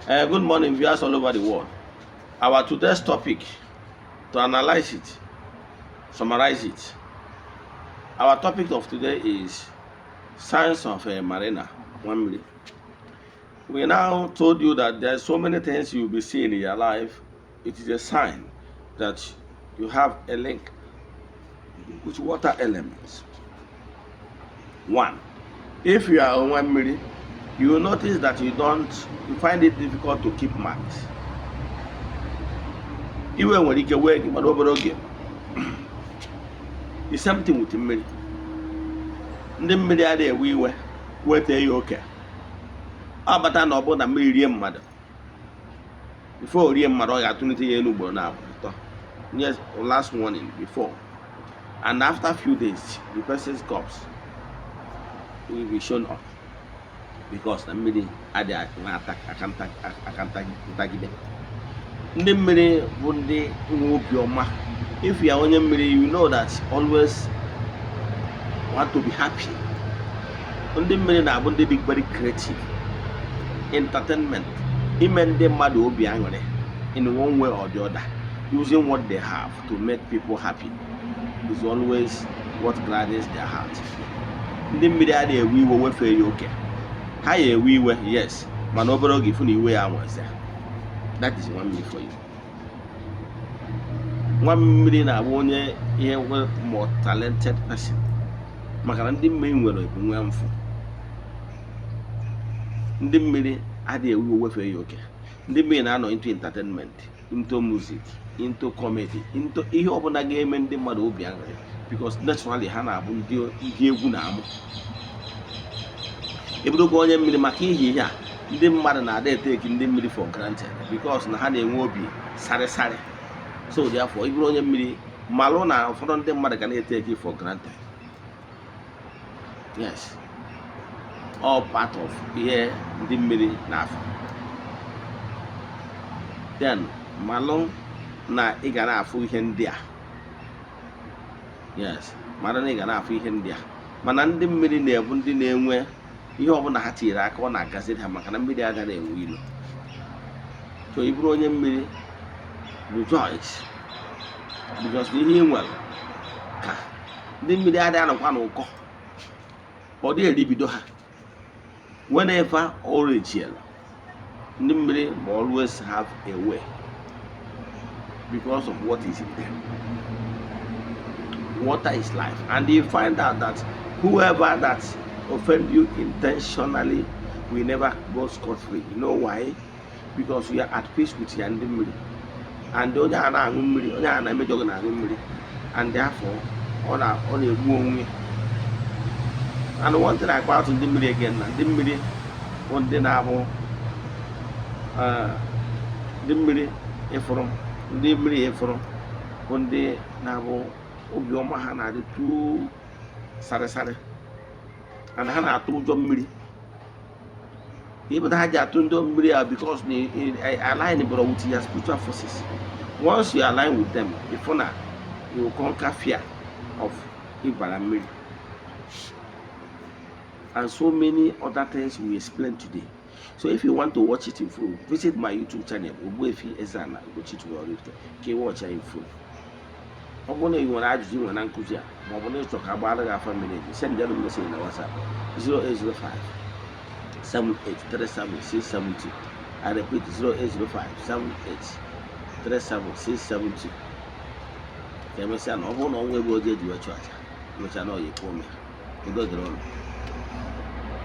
Good morning, viewers all over the world. Our today's topic, to analyze it, summarize it. Our topic of today is signs of a mariner, one minute. We now told you that there are so many things you will be seeing in your life. It is a sign that you have a link with water elements. One, if you are on one minute, you will notice that you don't, you find it difficult to keep malice. Iwe nwere ike wee gị, mana obere oge. The same thing with mmiri. Ndị mmiri adịghị ewe iwe weta ya oke. Ọ bata na ọ bụrụ na mmiri rie mmadụ, before o rie mmadụ, ọ ga-atụlite ya elu ugboro na atọ. Yes, last warning before and after few days, the person's corpse will be shown up, because na mmiri adịghị aka aka ntagide. Ndị mmiri bụ ndị nwe obiọma. If you are onye mmiri, you know that always want to be happy. Ndị mmiri na-abụ ndị dị very creative, entertainment, ime ndị mmadụ obi aṅụrị in one way or the other, using what they have to make people happy is always what gladdens their heart. Ndị mmiri adịghị ewe iwe wefee ya oke. Ha ya ewe iwe, yes, mana obere oge, ifu na iwe ya nweze. That is nwa mmiri for you. Nwa mmiri na-abụ onye ihe nwe more talented person, maka na ndị mmiri nwere ebu nwee mfụ. Ndị mmiri adịghị ewe iwe wefee ya oke. Ndị mmiri na-anọ into entertainment, into music, into comedy, into ihe ọbụla ga-eme ndị mmadụ obi aṅụrị, because naturally ha na-abụ ndị egwu na-amụ. Ebudokwa onye mmiri maka ihi ihe a, ndị mmadụ na-ada eteki ndị mmiri for granted, because na ha na-enwe obi sarịsarị. So therefore, ịbụrụ onye mmiri, malụ na ụfọdụ ndị mmadụ ga na-eteki for granted. Yes, all part of ihe ndị mmiri na-afụ. Then malụ na ị ga na-afụ ihe ndị a. Yes, mara na ị ga na-afụ ihe ndị a. Mana ndị mmiri na-ebu ndị na-enwe ihe ọbụla ha tinyere aka, ọ na-agaziri ha, maka na mmiri agaghị enwe ilo. So ị bụrụ onye mmiri, rejoice, because ihe ị nwere ka ndị mmiri adịghị anọkwa n'ụkọ. Ọ dịghị eribido ha. Whenever ọ rechiela, ndị mmiri will always have a way because of what is in them. Water is life, and you find out that whoever that offend you intentionally will never go scot-free. You know why? Because you are at peace with ya, ndị mmiri, and onye a na-aṅụ mmiri, onye a na-emejọ gị na-aṅụ mmiri, and therefore ọ na-egbu onwe ya. And one thing about ndị mmiri again, na ndị mmiri bụ ndị na-abụ ndị mmiri ịfụrụ, ndị mmiri ịfụrụ bụ ndị na-abụ obiọma ha na-adị too sarịsarị, and ha na-atụ ụjọ mmiri. Ihe ha ji atụ ndị mmiri a, because na align bụrụ with your spiritual forces. Once you align with them, ịfụ na you will conquer fear of ịbara mmiri and so many other things we explain today. So if you want to watch it in full, visit my YouTube channel, Ogbuefi Eze-Ana Ugochi Oraifite, ka ị watch ya in full. Ọ bụrụ na ị nwere ajụjụ ị nwere na nkụzi a, ma ọ bụ na ịchọ ka agbaara gị afa mmiri eji, send m message na WhatsApp 0805 7837672. I repeat, 0805 7837672. Ka emesịa. Na ọ bụrụ na ọnwa ebe oji eji wee chụ aja, emechaa na ọ ya ekwu ome. Udo dịrị ụnụ.